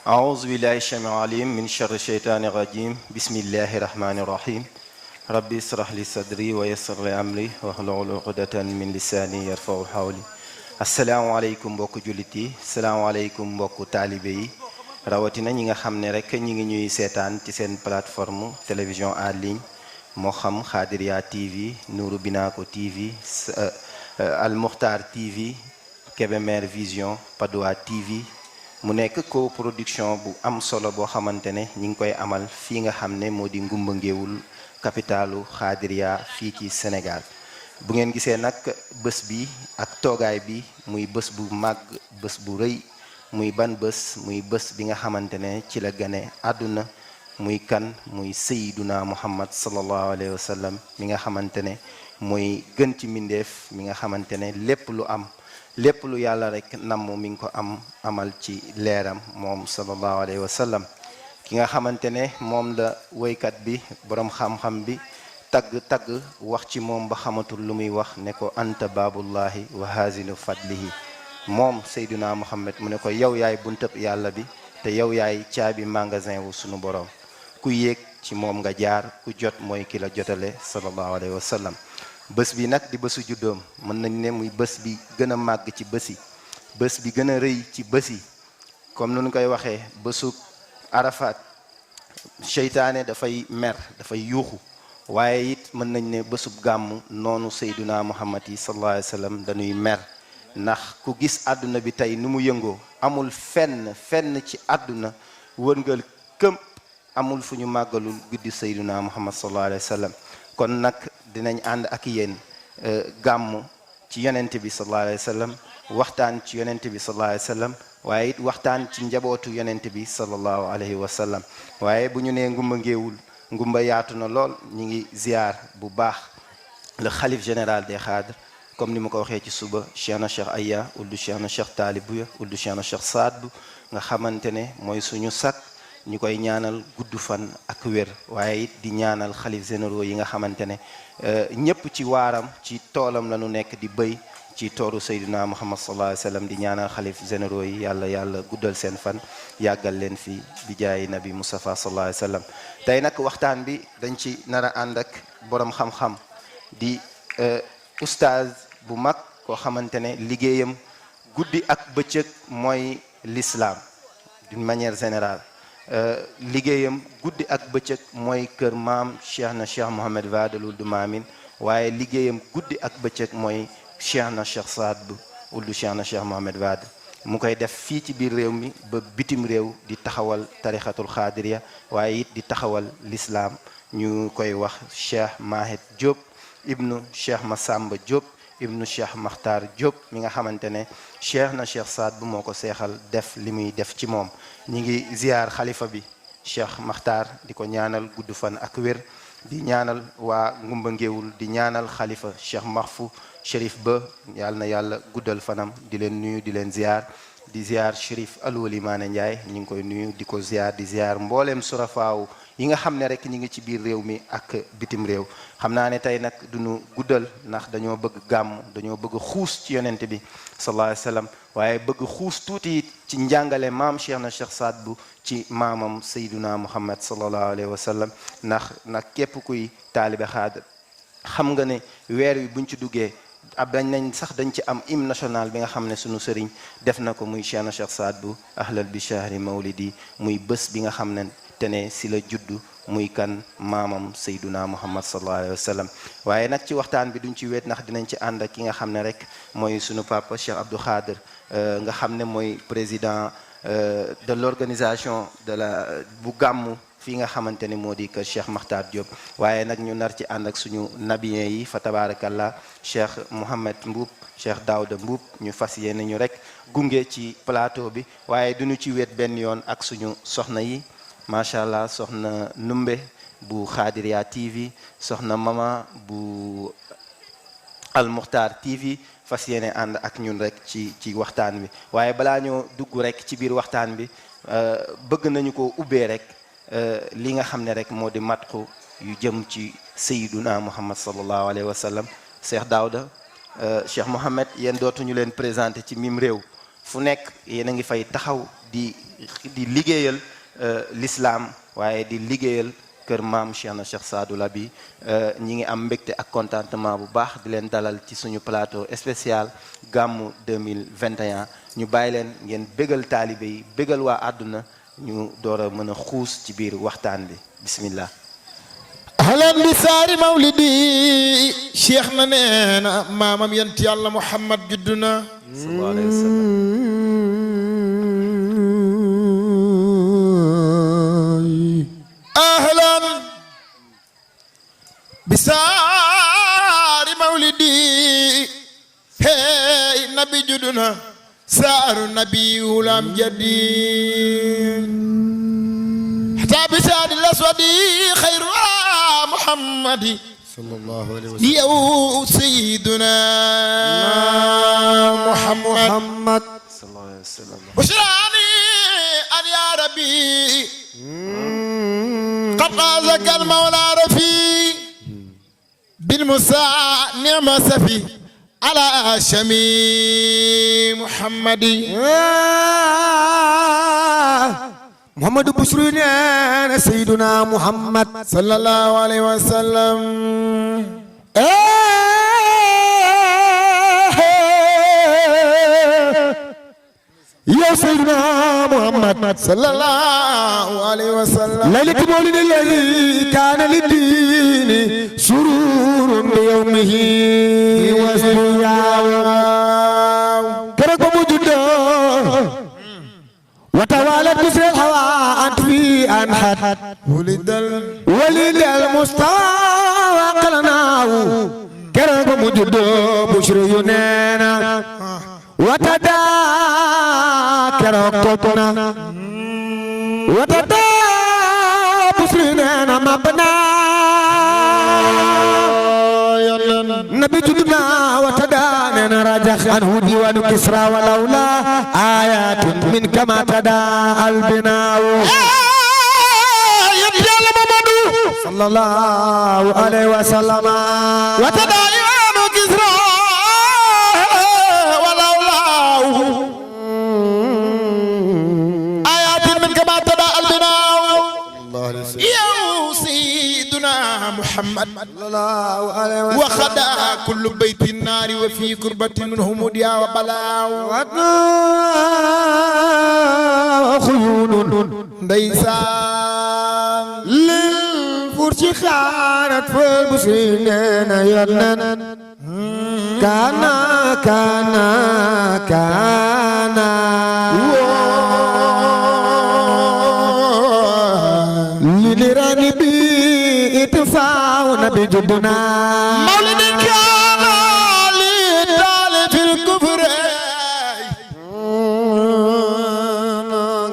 أعوذ بالله السميع العليم من شر الشيطان الرجيم بسم الله الرحمن الرحيم ربي اشرح لي صدري ويسر لي أمري واحلل عقدة من لساني يفقهوا قولي asalaamaaleykum mbokku jullit yi salaamaaleykum mbokku taalibe yi rawatina ñi nga xam ne rek ñi ngi ñuy seetaan ci seen plateforme télévision en ligne moo xam Khadiriya TV Nourou Binako TV Al Mukhtar TV Kébémer Vision Padoa TV mu nekk coproduction bu am solo boo xamante ne ñi ngi koy amal fii nga xam ne moo di Ngumba Ngéwul capitalu Khadiriya fii ci Sénégal bu ngeen gisee nag bés bi ak toogaay bi muy bés bu màgg bés bu rëy muy ban bés muy bés bi nga xamante ne ci la gane àdduna muy kan muy Sayyiduna Muhammad sallallahu alayhi wa sallam mi nga xamante ne mooy gën ci mbindeef mi nga xamante ne lépp lu yàlla rek namm mi ngi ko amal ci leeram moom sallallahu alayhi wa sallam ki nga xamante ne moom la woykat bi boroom xam-xam bi tagg wax ci moom ba xamatul lu muy wax ne ko anta baabullahi wa hazinu fadlihi moom Seydina Muhammad mu ne ko yow yaay buntëb yàlla bi te yow yaay caabi magasin wu sunu borom ku yéeg ci moom nga jaar ku jot mooy ki la jotale sallallahu alayhi wa sallam bés bi nag di bésu juddoom mën nañ ne muy bés bi gën a màgg ci bés yi bés bi gën a rëy ci bés yi comme nu ñu koy waxee bésu Arafat seytaane dafay mer dafay yuuxu waaye it mën nañ ne bésub gàmm noonu Seydina Muhammad yi sallallahu alayhi wa sallam dañuy mer ndax ku gis àdduna bi tey ni mu yëngoo amul fenn ci àdduna wërngal këmp amul fu ñu màggalul guddi Seydina Muhammad sallallahu alayhi wa sallam kon nag dinañ ànd ak yéen gàmm ci yonent bi sallallahu alayhi wa sallam waxtaan ci yonent bi sallallahu alayhi wa sallam waaye it waxtaan ci njabootu yonent bi sallallahu alayhi wa sallam waaye bu ñu nee Ngumba Ngéwul ngumba yaatu na lool ñi ngi ziar bu baax le xalif général des Khadres comme ni ma ko waxee ci suba Cheikh na Cheikh Aya uldu Cheikh na Cheikh Taalibouya uldu Cheikh na Cheikh Saad Bu nga xamante ne mooy suñu sak ñu koy ñaanal gudd fan ak wér waaye it di ñaanal xalif généraux yi nga xamante ne ñëpp ci waaram ci toolam la ñu nekk di béy ci tooru Seydina Muhammad sallallahu alayhi wa sallam di ñaanal xalif généraux yi yàlla guddal seen fan yàggal leen fi bi jaay nabi Mustafa sallallahu alayhi wa sallam tey nag waxtaan bi dañ ci nar a ànd ak borom xam-xam di oustaz bu mag koo xamante ne liggéeyam guddi ak bëccëg mooy l'islam d'une manière générale liggéeyam guddi ak bëccëg mooy kër maam Cheikh na Cheikh Mohamed Fadel Ould Maamine waaye liggéeyam guddi ak bëccëg mooy Cheikh na Cheikh Saad Bu Ould Cheikh na Cheikh Mohamed Fadel mu koy def fii ci biir réew mi ba bitim réew di taxawal tarixatul Khadiriya waaye it di taxawal l'islam ñu koy wax Cheikh Mahed Diop ibnu Cheikh Massamba Diop ibnu Cheikh Makhtar Diop mi nga xamante ne Cheikh na Cheikh Saad Bu moo ko seexal def li muy def ci moom ñi ngi ziar xalifa bi Cheikh Makhtar di ko ñaanal gudd fan ak wér di ñaanal waa Ngumba Ngéwul di ñaanal xalifa Cheikh Mahfou Chérif Ba yàlla na yàlla guddal fanam di leen nuyu di leen ziar di ziar Chérif Alwali Maane Ndiaye ñu ngi koy nuyu di ko ziar di ziar mbooleem surafaaw yi nga xam ne rek ñi ngi ci biir réew mi ak bitim réew xam naa ne tey nag duñu guddal ndax dañoo bëgg gàmm dañoo bëgg xuus ci yonent bi sallallahu alayhi wa sallam waaye bëgg xuus tuuti ci njàngale maam Cheikh na Cheikh Saad Bu ci maamam Sayyiduna Muhammad sallallahu alayhi wa sallam ndax képp kuy taalibe Xaadir xam nga ne weer wi buñ ci duggee dañ ci am hymne national bi nga xam ne sunu sëriñ def na ko muy Cheikh na Cheikh Saad Bu ahlal bi shahri mawlidi muy bés bi nga xam ne te ne si la juddu muy kan maamam Sayyiduna Muhammad sallallahu alayhi wa sallam waaye nag ci waxtaan bi duñ ci wéet ndax dinañ ci ànd ak ki nga xam ne rek mooy sunu papa Cheikh Abdou Khader nga xam ne mooy président de l'organisation bu gàmmu fii nga xamante ne moo di kër Cheikh Makhtar Diop waaye nag ñu nar ci ànd ak suñu nabiyen yi fa tabarakallah Cheikh Mouhamed Mbuub Cheikh Daouda Mbuub ñu fas yéene ñu rek gunge ci plateau bi waaye duñu ci wéet benn yoon ak suñu soxna yi macha allah soxna Numbe bu Khadiriya TV soxna Mama bu Al Mukhtar TV fas yéene ànd ak ñun rek ci waxtaan bi waaye balaa ñoo dugg rek ci biir waxtaan bi bëgg nañu ko ubbee rek li nga xam ne rek moo di matxu yu jëm ci Sayyiduna Muhammad sallallahu alayhi wa sallam Cheikh Daouda Cheikh Mohamed yéen dootuñu leen présenté ci mim réew fu nekk yéen a ngi fay taxaw di liggéeyal l'islam waaye di liggéeyal kër maam Cheikh na Cheikh Sadou Labi ñi ngi am mbégte ak contentement bu baax di leen dalal ci suñu plateau spécial gàmmu 2021 ñu bàyyi leen ngeen bégal taalibe yi bégal waa àdduna ñu door a mën a xuus ci biir waxtaan bi bismillah ahlan bi saari mawlidi cheikh na neena maamam yent yàlla Muhammad juddu na sallallahu alayhi wa sallam ahlan bi saari mawlidi hey nabi juddu na saaru nabiyul amjadi hatta bi saadi laswadi khayru محمد صلى الله عليه وسلم يا سيدنا محمد صلى الله عليه وسلم بشراني أن يا ربي قد قازك المولى رفي بالمساء نعم سفي على شمي محمد محمد بشرنا سيدنا محمد صلى الله عليه وسلم يا سيدنا محمد صلى الله عليه وسلم ليلة مولد الذي كان للدين سرور بيومه وسرياه كرك موجودا وتوالت بسر الهوى أنت في أنحت ولد المستوى وقلناه كرب مجد بشر ينانا وتدا كرقتنا وتدا بشر ينانا مبنا نبي جدنا وتدانا رجخ عنه ديوان كسرى ولولا آيات من كما تدا البناء يبيا محمد صلى الله عليه وسلم وتدا ديوان كسرى ولولا آيات من كما تدا البناء يا سيدنا محمد وخدا كل بيت النار وفي كربة منهم مديا وبلاء خيول ديسان للفرش خانت فالمسلمين يلن كان لنراني بي اتفاو نبي جدنا مولد كان لدال في الكفر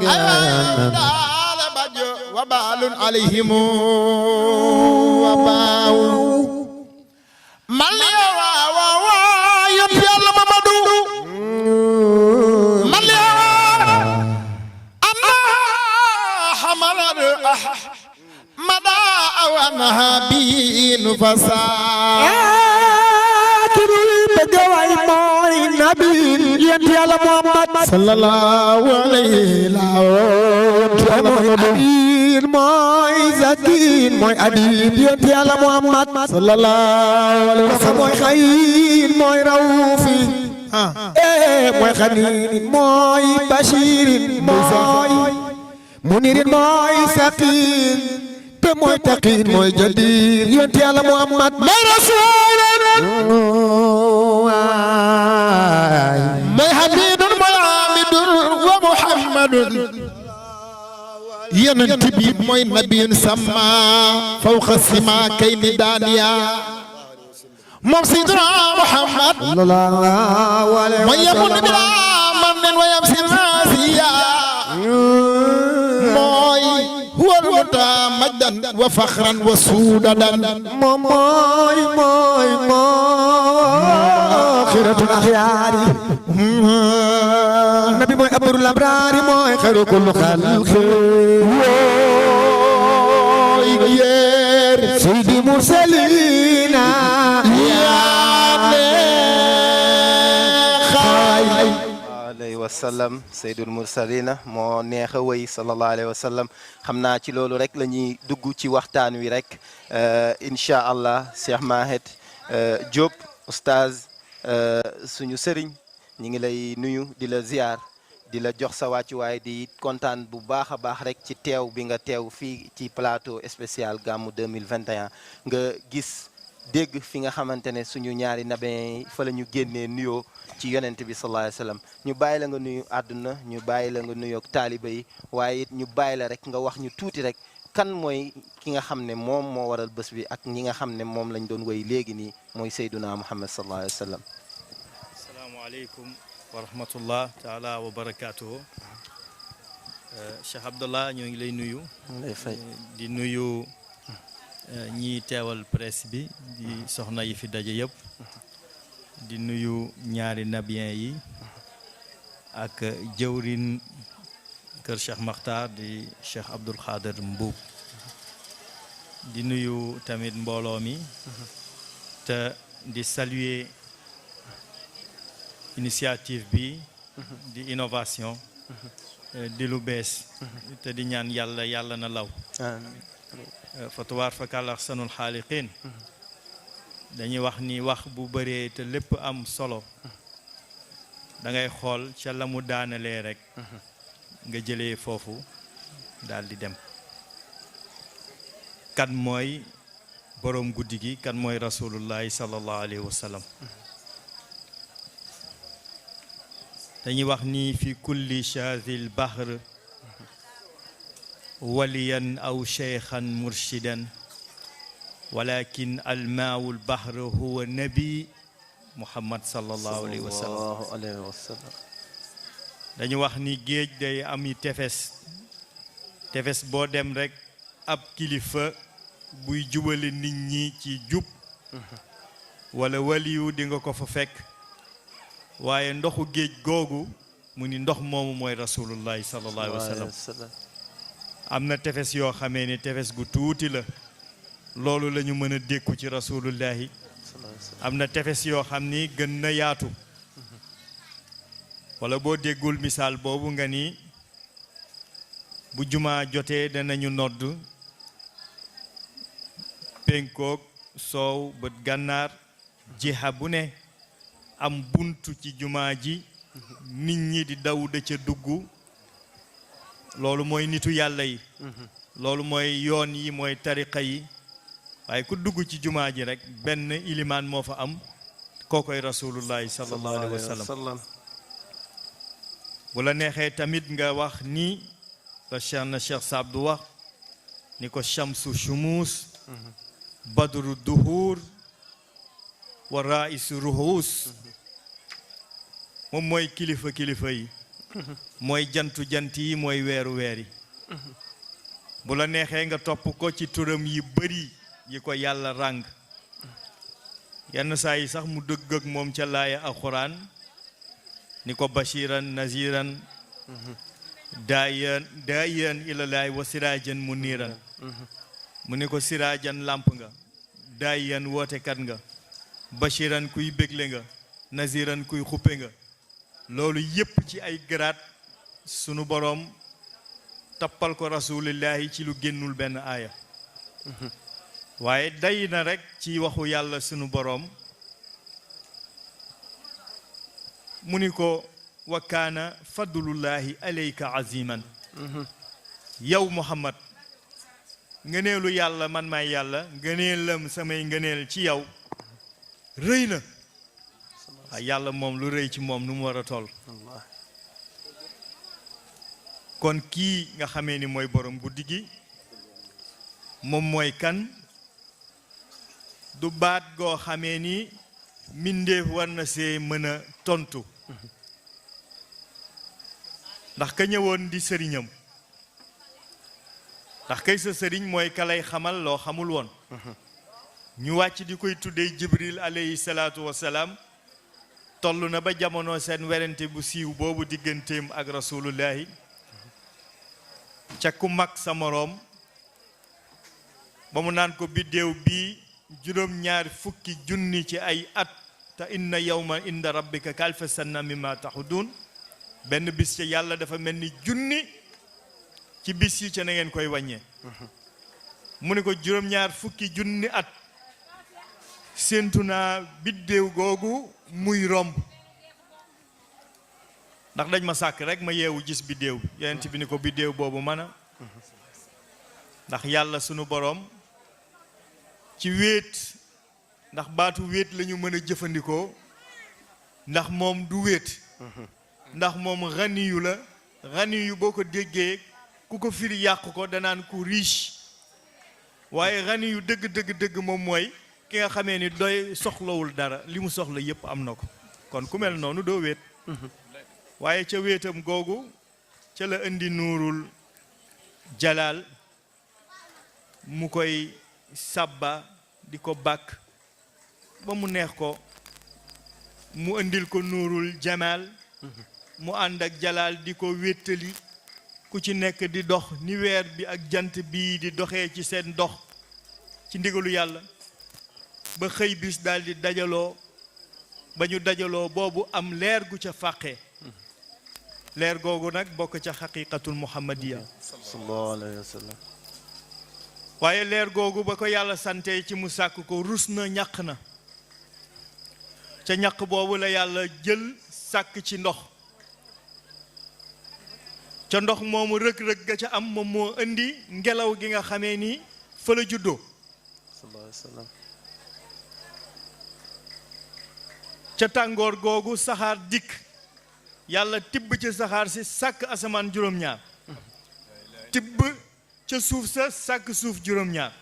دال بجو وبال عليهم وباو مليا يبي الله ممدو مليا أما حمل مدى ونها بي نفسا بجواي موي نبي ينتي على محمد صلى الله عليه وسلم موي زكين موي أديب ينتي على محمد صلى الله عليه وسلم موي خير موي روفي موي خنين موي بشير موي منير موي سقين موي تقين موي جدير ينتي على محمد موي رسول موي حميد موي عامد ومحمد ينتبي موي نبي سما فوق السما كين دانيا موم سيدنا محمد صلى الله عليه وسلم موي يمن بلا من ويمسي الناسيا موي هو المتمجدا وفخرا وسودا موي خيرة الأخيار نبي موي أبر الأبرار موي خير كل خلق سيدي مرسلين يا sallam sayyidul mursalina moo neex a wëy sallallahu alayhi wa sallam xam naa ci loolu rek la ñuy dugg ci waxtaan wi rek incha allah Cheikh Mahet Diop oustaz suñu sëriñ ñi ngi lay nuyu di la ziar di la jox sa wàccuwaay di kontaan bu baax a baax rek ci teew bi nga teew fii ci plateau spécial gàmmu 2021 nga gis dégg fi nga xamante ne suñu ñaari nabe fa la ñu génnee nuyoo ci yonent bi sallallahu alayhi wa sallam ñu bàyyi la nga nuyu àdduna ñu bàyyi la nga nuyoog taaliba yi waaye it ñu bàyyi la rek nga wax ñu tuuti rek kan mooy ki nga xam ne moom moo waral bés bi ak ñi nga xam ne moom lañ doon woy léegi nii mooy Seyduna Muhammad sallallahu alayhi wa sallam. asalaamaaleykum wa rahmatullah taala wa barakaatuhu. Cheikh Abdallah ñoo ngi lay nuyu. di nuyu ñi teewal presse bi di soxna yi fi daje yëpp. di nuyu ñaari nabien yi ak jëwrin kër Cheikh Makhtar di Cheikh Abdoul Khader Mbuub di nuyu tamit mbooloo mi te di saluer initiative bi di innovation di lu bees te di ñaan yàlla na law fa tubaar fa kàlla ahsanul xaaliqiin dañuy wax ni wax bu bëree te lépp am solo da ngay xool ca la mu daanalee rek nga jëlee foofu daal di dem kan mooy boroom guddi gi kan mooy rasulullahi sallallahu alayhi wa sallam dañuy wax ni fi kulli shaadil bahr waliyan aw cheikhan murshidan walakin almaawul bahr huwa nabi muhammad sallallahu alayhi wa sallam dañu wax ni géej day ami tefes boo dem rek ab kilifa buy jubale nit ñi ci jub wala waliyu di nga ko fa fekk waaye ndoxu géej googu mu ni ndox moomu mooy rasulullahi sallallahu alayhi wa sallam am na tefes yoo xamee ni tefes gu tuuti la loolu la ñu mën a dékku ci rasulullahi am na tefes yoo xam ni gën na yaatu wala boo déggul misaal boobu nga ni bu jumaa jotee danañu nodd penkook soow bët gànnaar jiha bu ne am buntu ci jumaa ji nit ñi di daw da ca dugg loolu mooy nitu yàlla yi loolu mooy yoon yi mooy tariqa yi waaye ku dugg ci jumaa ji rek benn ilimaan moo fa am kookoy rasulullahi sallallahu alayhi wa sallam bu la neexee tamit nga wax ni la Cheikh Saab du wax ni ko shamsu shumuus badru duhur wa raisu ruhus moom mooy kilifa yi mooy jant yi mooy weeru yi bu la neexee nga topp ko ci turam yi bari yi ko yàlla ràng yenn saa yi sax mu dëgg ak moom ca laaya alxuraan ni ko bashiran naziran daayan ilallaahi wa siraajan muniiran mu ni ko siraajan làmp nga daayan wootekat nga bashiran kuy bégle nga naziran kuy xuppe nga loolu yépp ci ay garaat sunu boroom tappal ko rasulillahi ci lu génnul benn aaya waaye day na rekk ci waxu yàlla sunu boroom mu ni ko wa kaana fadlullahi alayka aziman yow Muhammad ngëneelu yàlla man maay yàlla ngëneelam samay ngëneel ci yow rëy na waaye yàlla moom lu rëy ci moom nu mu war a toll kon kii nga xamee ni mooy borom guddi gi moom mooy kan du baat goo xamee ni mbindeef war na see mën a tontu ndax ka ñëwoon di sëriñam ndax kay sa sëriñ mooy ka lay xamal loo xamul woon ñu wàcc di koy tuddee Jibril alayhi salaatu wassalaam toll na ba jamono seen werante bu siiw boobu digganteem ak rasulullahi ca ku mag sa moroom ba mu naan ko biddéew bii juróom-ñaar fukki junni ci ay at te inna yawma inda rabbika kalfa sanna mimma taxudun benn bis ca yàlla dafa mel ni junni ci bis yi ca na ngeen koy wàññee mu ne ko juróom-ñaar fukki junni at séentu naa biddéew googu muy romb ndax dañ ma sàkk rek ma yeewu gis biddéew bi yonent bi ni ko biddéew boobu mën a ndax yàlla sunu boroom ci wéet ndax baatu wéet la ñu mën a jëfandikoo ndax moom du wéet ndax moom ganiyu la ganiyu boo ko déggee ku ko firi yàq ko danaan ku riche waaye ganiyu dëgg moom mooy ki nga xamee ni doy soxlawul dara li mu soxla yépp am na ko kon ku mel noonu doo wéet waaye ca wéetam googu ca la indi nuurul jalaal mu koy sàbba di ko bàkk ba mu neex ko mu indil ko nuurul jamaal mu ànd ak jalaal di ko wéttali ku ci nekk di dox ni weer bi ak jant bii di doxee ci seen dox ci ndigalu yàlla ba xëy bis daal di dajaloo ba ñu dajaloo boobu am leer gu ca fàqee leer googu nag bokk ca xaqiqatul muhammadiya sallallahu alayhi wa sallam waaye leer googu ba ko yàlla sante ci mu sàkk ko rus na ñaq na ca ñaq boobu la yàlla jël sàkk ci ndox ca ndox moomu rëg-rëg ga ca am moom moo indi ngelaw gi nga xamee ni fa la juddoo sallallahu alayhi wa sallam ca tàngoor googu saxaar dikk yàlla tibb ci saxaar si sàkk asamaan juróom-ñaar tibb ca suuf sa sàkk suuf juróom-ñaar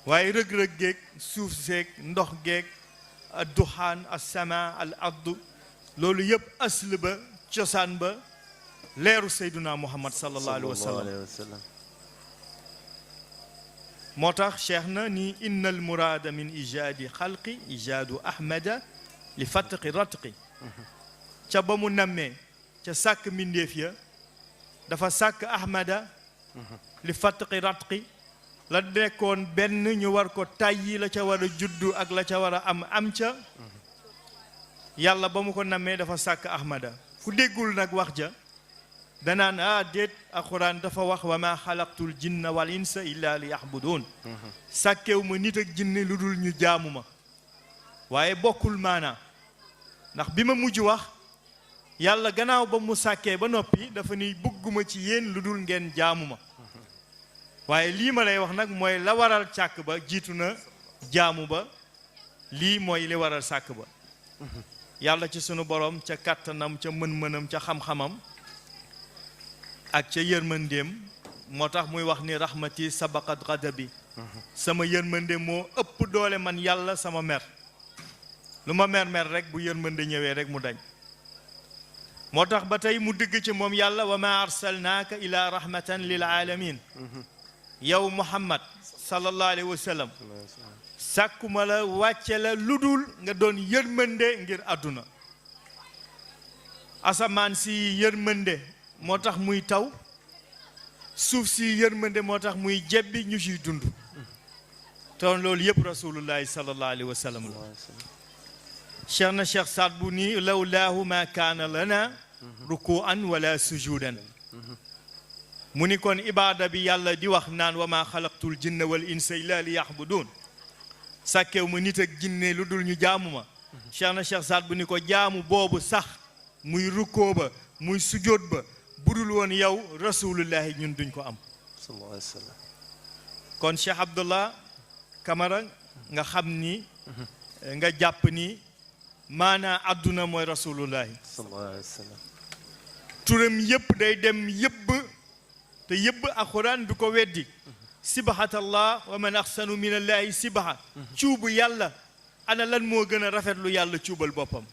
waaye rëg-rëg geeg suuf seeg ndox geeg adduxaan assama al addu loolu yëpp asl ba cosaan ba leeru seyduna muhammad sallallahu alayhi wa sallam moo tax cheikh na ni inna al muraada min ijaadi xalqi ijaadu ahmada li fatqi ratqi ca ba mu nammee ca sàkk mbindéef ya dafa sàkk ahmada li fatqi ratqi la nekkoon benn ñu war ko tàyyi la ca war a juddu ak la ca war a am ca yàlla ba mu ko nammee dafa sàkk ahmada ku déggul nag wax ja danaan déet alxuraan dafa wax wa ma xalaqtul jinna wal insa illa li yaxbuduun sàkkew ma nit ak jinne lu dul ñu jaamu ma waaye bokkul maanaa ndax bi ma mujj wax yàlla gannaaw ba mu sàkkee ba noppi dafa ni bëgguma ci yéen lu dul ngeen jaamu ma waaye lii ma lay wax nag mooy la waral sàkk ba jiitu na jaamu ba lii mooy li waral sàkk ba yàlla ci sunu borom ca kàttanam ca mën-mënam ca xam-xamam ak ca yërmandeem moo tax muy wax ni rahmati sabaqat ghadabi sama yërmande moo ëpp doole man yàlla sama mer lu ma mer rek bu yërmande ñëwee rek mu dañ moo tax ba tey mu digg ci moom yàlla wa ma arsalnaaka ila rahmatan lil alamin yow muhammad sallallahu alayhi wa sallam sàkkuma la wàcce la lu dul nga doon yërmande ngir àdduna asamaan si yërmande moo tax muy taw suuf si yërmande moo tax muy jebbi ñu ciy dund te loolu yëpp rasulullahi sallallahu alayhi wa sallam la cheikh na cheikh Saad bu ni lawlaahu ma kaana lana rukuan wala sujudan mu ni kon ibaada bi yàlla di wax naan wa ma xalaqtul jinna wal insa illa li yaxbudun sàkkew ma nit ak jinne lu dul ñu jaamu ma cheikh na cheikh Saad bu ni ko jaamu boobu sax muy rukkoo ba muy sujóot ba budul woon yow rasulullahi ñun duñ ko am sallallahu alayhi wa sallam kon Cheikh Abdallah Camara nga xam ni nga jàpp ni maanaa àdduna mooy rasulullahi sallallahu alayhi wa sallam turam yëpp day dem yëbb te yëbb alxuraan du ko weddi sibahatallah wa man axsanu min allahi sibaha cuubu yàlla ana lan moo gën a rafet lu yàlla cuubal boppam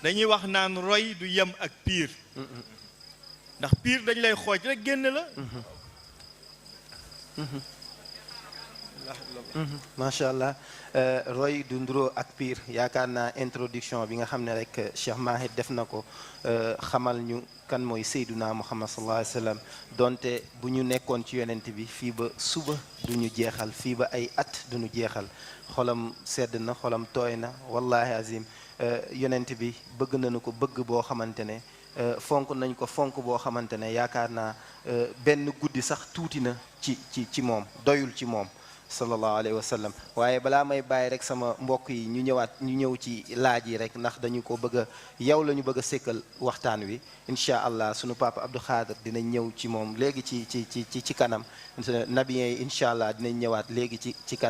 dañuy wax naan roy du yem ak piir ndax piir dañ lay xooj rek génn la macha allah roy du nduroo ak piir yaakaar naa introduction bi nga xam ne rek Cheikh Mahi def na ko xamal ñu kan mooy Seyduna Muhammad sallallahu alayhi wa sallam donte bu ñu nekkoon ci yonent bi fii ba suba du ñu jeexal fii ba ay at du ñu jeexal xolam sedd na xolam tooy na wallahi azim yonent bi bëgg nañu ko bëgg boo xamante ne fonk nañ ko fonk boo xamante ne yaakaar naa benn guddi sax tuuti na ci moom doyul ci moom sallallahu alayhi wa sallam. waaye balaa may bàyyi rek sama mbokk yi ñu ñëw ci laaj yi rek ndax dañu ko bëgg a yow la ñu bëgg a sékkal waxtaan wi incha allah sunu papa Abdou Khader dinañ ñëw ci moom léegi ci kanam nabiyen yi incha allah dinañ ñëwaat léegi ci kanam.